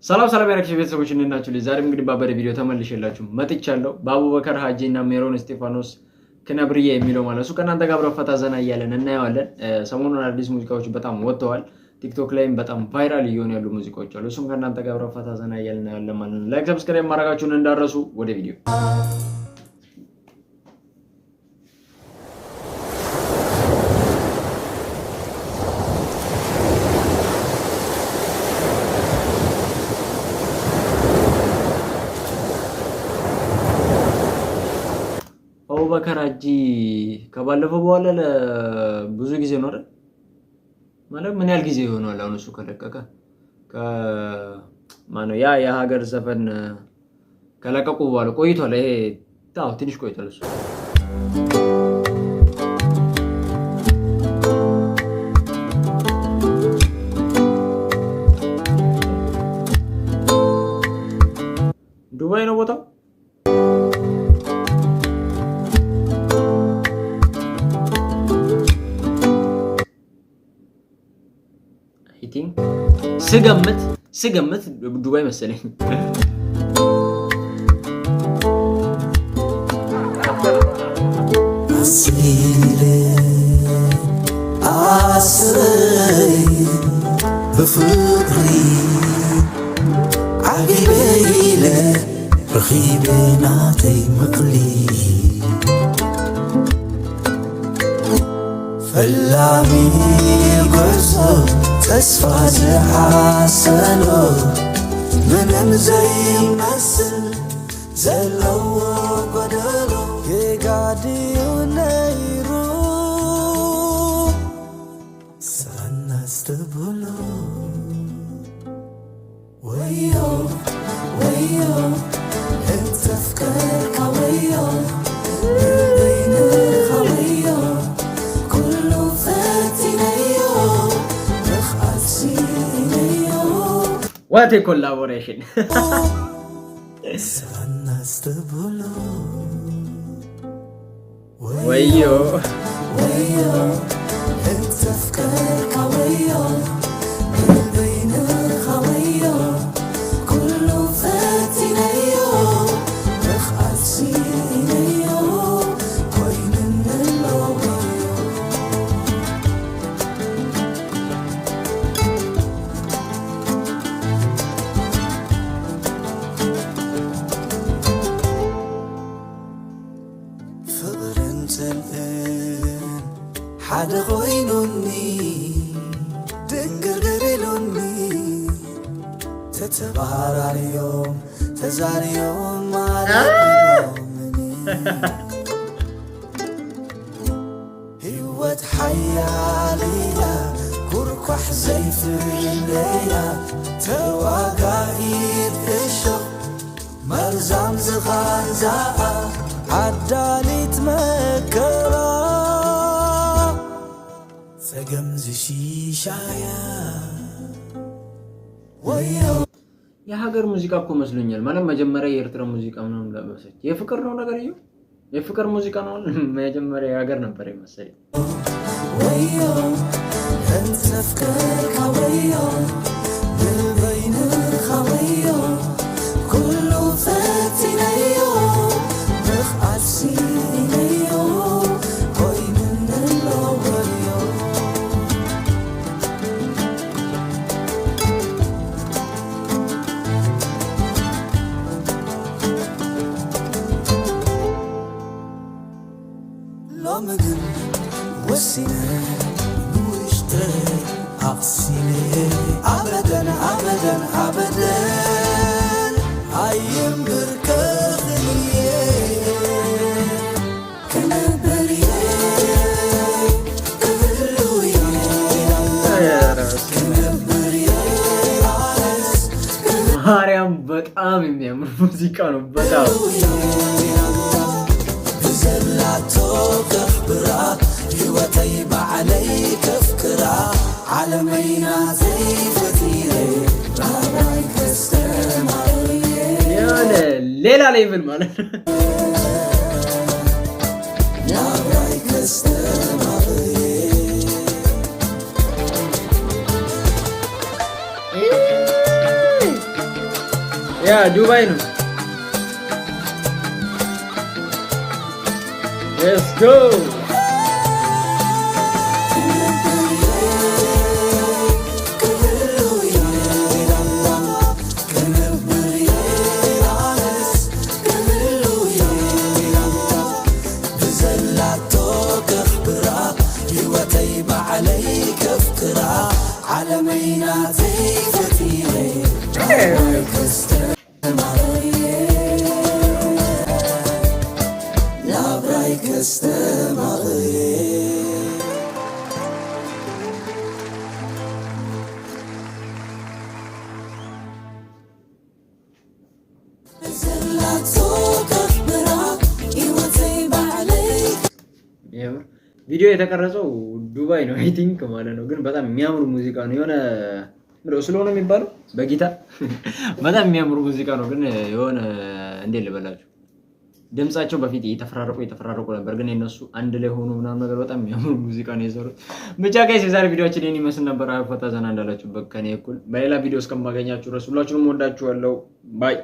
ሰላም ሰላም ያረክሽ ቤተሰቦች እንዴት ናችሁ? ዛሬም እንግዲህ ባበደ ቪዲዮ ተመልሼላችሁ መጥቻለሁ። በአቡበከር ሀጂ እና ሜሮን እስጢፋኖስ ክነብርዬ የሚለው ማለት እሱ ከእናንተ ጋር አብረን ፈታ ዘና እያለን እናየዋለን። ሰሞኑን አዲስ ሙዚቃዎች በጣም ወጥተዋል። ቲክቶክ ላይም በጣም viral እየሆኑ ያሉ ሙዚቃዎች አሉ። እሱም ከእናንተ ጋር አብረን ፈታ ዘና እያለን እናየዋለን ማለት ነው። Like፣ subscribe ማድረጋችሁን እንዳትረሱ። ወደ ቪዲዮ። አቡበከር ሀጂ ከባለፈው በኋላ ለብዙ ጊዜ ነው አይደል? ማለት ምን ያህል ጊዜ ይሆነዋል አሁን እሱ ከለቀቀ? ማነው ያ የሀገር ዘፈን ከለቀቁ በኋላ ቆይቷል። ይሄ አዎ ትንሽ ቆይቷል እሱ። ዱባይ ነው ቦታው። I think ስገምት ዱባይ መሰለኝ። ኣስረይ ብፍቅሪ ዓጊበኢለ ረኺበ ናተይ ምቕሊ ፈላሚ ጉዕዞ ተስፋ ዝሓሰሎ ምንም ዘይመስል ዘለዎ ጎደሎ የጋድዩ ነይሩ ሳናስተብሎ ወዮ ወዮ እንተፍቀርካ ወዮ ንበይንኻ ወዮ ኩሉ ፈቲነዮ ምኽኣል ሲኢነዮ። What a collaboration! ሳናስተብሎ ወዮ ወዮ እንተፍቀርካ ወዮ ንበይንኻ ወዮ ኩሉ ፈቲነዮ ምኽኣል ሲኢነዮ ኮይኑንሎ ወዮ። ፍቕርን ፅልእን ሓደ ኮይኑኒ ድንግርግር ኢሉኒ ተተባራርዮም ተዛርዮም ማለኦምኒ ህይወት ሓያል እያ ኩርኳሕ ዘይፍለያ ተዋጋኢት እሾኽ መርዛም ዝኻንዛኣ ዓዳሊት መከራ ፀገም ዝሺሻያ ወዮ። የሀገር ሙዚቃ እኮ መስሎኛል። ማለት መጀመሪያ የኤርትራ ሙዚቃ ምናምን ለመሰለኝ የፍቅር ነው ነገር እዩ የፍቅር ሙዚቃ ነው። መጀመሪያ የሀገር ነበር የመሰለኝ። ወዮ እንተፍቀርካ ወዮ ንበይንኻ ወዮ ኩሉ ፈቲነዮ ምኽኣል ሲኢነዮ ኮይኑንሎ ወዮ። ሎሚ ግን ወሲነ ንውሽጠይ ኣቕሲነ ኣበደን ኣበደን ኣበደን ኣይምብርከኽን እየ ክነብር እየ ክህሉ እየ ክነብር እየ ኣነስ። ማርያም በጣም የሚያምር ሙዚቃ ነው። በጣም። ብዘላቶ ከኽብራ ህይወተይ ባዕለይ ከፍክራ ዓለመይ ናተይ ፈጢረ ናብራይ ከስተማቕር እየ። የሆነ ሌላ level ማለት ነው። ናብራይ ከስተማቕር እየ። Yeah, ዱባይ ነው። Let's go. ብዘላቶ ከኽብራ ህይወተይ ባዕለይ ከፍክራ ዓለመይ ናተይ ፈቲረ ከስተማርየ ናብራይ ከስተማርየ። ብዘላቶ ከኽብራ ህይወተይ ባዕለይ የምር ቪዲዮ የተቀረጸው ዱባይ ነው I think ማለት ነው። ግን በጣም የሚያምሩ ሙዚቃ ነው። የሆነ ምንድነው ስለሆነ የሚባለው በጊታር በጣም የሚያምሩ ሙዚቃ ነው። ግን የሆነ እንዴት ልበላችሁ፣ ድምጻቸው በፊት እየተፈራረቁ እየተፈራረቁ ነበር። ግን የነሱ አንድ ላይ ሆኖ ምናምን ነገር በጣም የሚያምሩ ሙዚቃ ነው የሰሩት። ብቻ guys፣ የዛሬ ቪዲዮአችን ይህን ይመስል ነበር። ፈታ ዘና እንዳላችሁበት ከኔ እኩል። በሌላ ቪዲዮ እስከማገኛችሁ ድረስ ሁላችሁንም ወዳችኋለሁ። Bye.